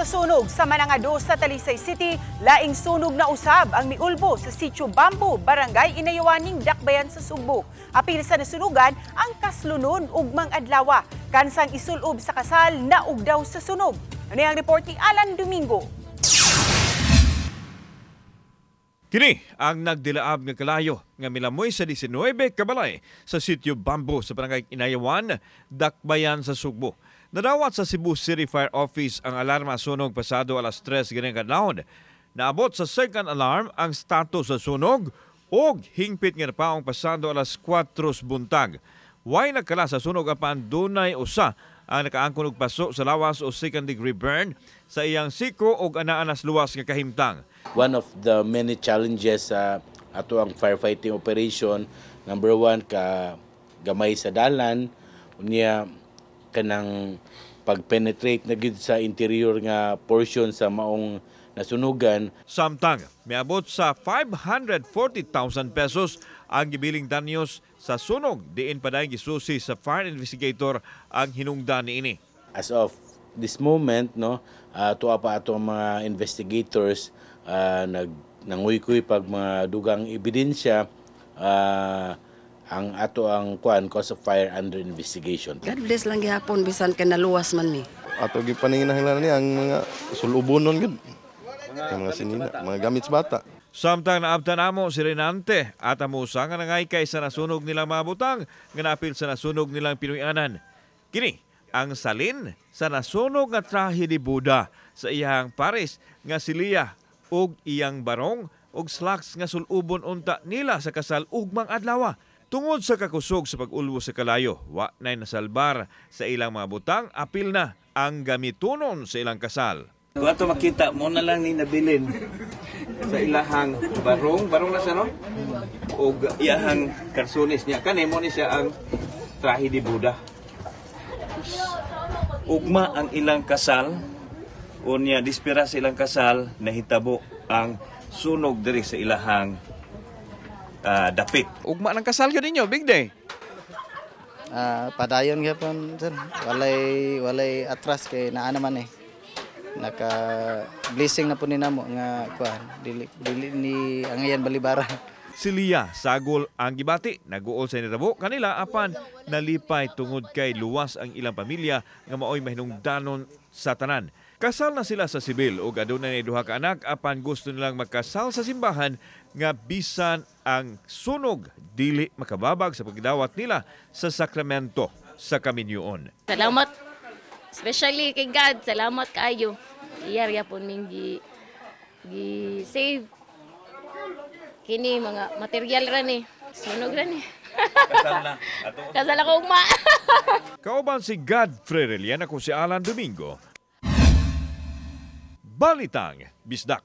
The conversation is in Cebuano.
sa sunog sa Manangado sa Talisay City, laing sunog na usab ang miulbo sa Sitio Bambo, Barangay Inayawaning, Dakbayan sa Sugbo. Apil sa nasunugan ang kaslunon ugmang adlawa. Kansang isulob sa kasal na ugdaw sa sunog. Ano ang report ni Alan Domingo? Kini ang nagdilaab nga kalayo nga milamoy sa 19 kabalay sa Sitio Bambo sa Barangay Inayawan, Dakbayan sa Sugbo. Nadawat sa Cebu City Fire Office ang alarma sunog pasado alas 3 ganing kadlawon. Naabot sa second alarm ang status sa sunog og hingpit nga napaong pasado alas 4 buntag. Way nagkala sa sunog apan dunay usa ang nakaangkon og paso sa lawas o second degree burn sa iyang siko og anaanas luwas nga kahimtang. One of the many challenges sa ato ang firefighting operation, number one, ka gamay sa dalan, unya kanang pag-penetrate na gid sa interior nga portion sa maong nasunugan. Samtang miabot sa 540,000 pesos ang gibiling danyos sa sunog, diin padayon gisusi sa fire investigator ang hinungdan niini. As of this moment, no, tuwa pa ato ang mga investigators nag nanguykuy pag mga dugang ebidensya, ang ato ang kuan cause of fire under investigation. God bless lang gihapon bisan kay naluwas man mi. Ato gipaninginahan ni ang mga sulubonon gud. Ang mga sinina, mga gamit sa bata. Samtang naabtan namo si Renante at amusa nga nangaykay sa nasunog nilang mga butang nga naapil sa nasunog nilang Pinoyanan. Kini ang salin sa nasunog nga trahe ni Buda sa iyang pares nga si Lia ug iyang barong ug slacks nga sulubon unta nila sa kasal ugmang adlaw. Tungod sa kakusog sa pag-ulbo sa kalayo, wa na'y nasalbar sa ilang mga butang, apil na ang gamitunon sa ilang kasal. Kung ato makita mo na lang ni nabilin sa ilahang barong, barong na siya, no? O iyahang karsunis niya. Kani mo ni siya ang trahe di Buda. Ugma ang ilang kasal, unya dispira sa ilang kasal, nahitabo ang sunog diri sa ilahang dapit. Ugma ng kasal yun ninyo, big day. Padayon gyapon, sir. Walay atras kay naa naman eh. Naka blessing na po ni namo nga kuan dili dili ni angayan balibara. Si Lia, sagol ang gibati, naguol sa nitabo kanila apan nalipay tungod kay luwas ang ilang pamilya nga maoy mahinungdanon sa tanan. Kasal na sila sa sibil ug adunay ni duha ka anak apan gusto nilang magkasal sa simbahan nga bisan ang sunog dili makababag sa pagdawat nila sa sakramento sa kaminyoon. Salamat, especially kay God, salamat kaayo. Iya gyapon ming gi save kini mga material ra ni, sunog ra ni. Kasal na. Kasal ako ugma. Kauban si Godfrey Relian, ako si Alan Domingo. Balitang Bisdak.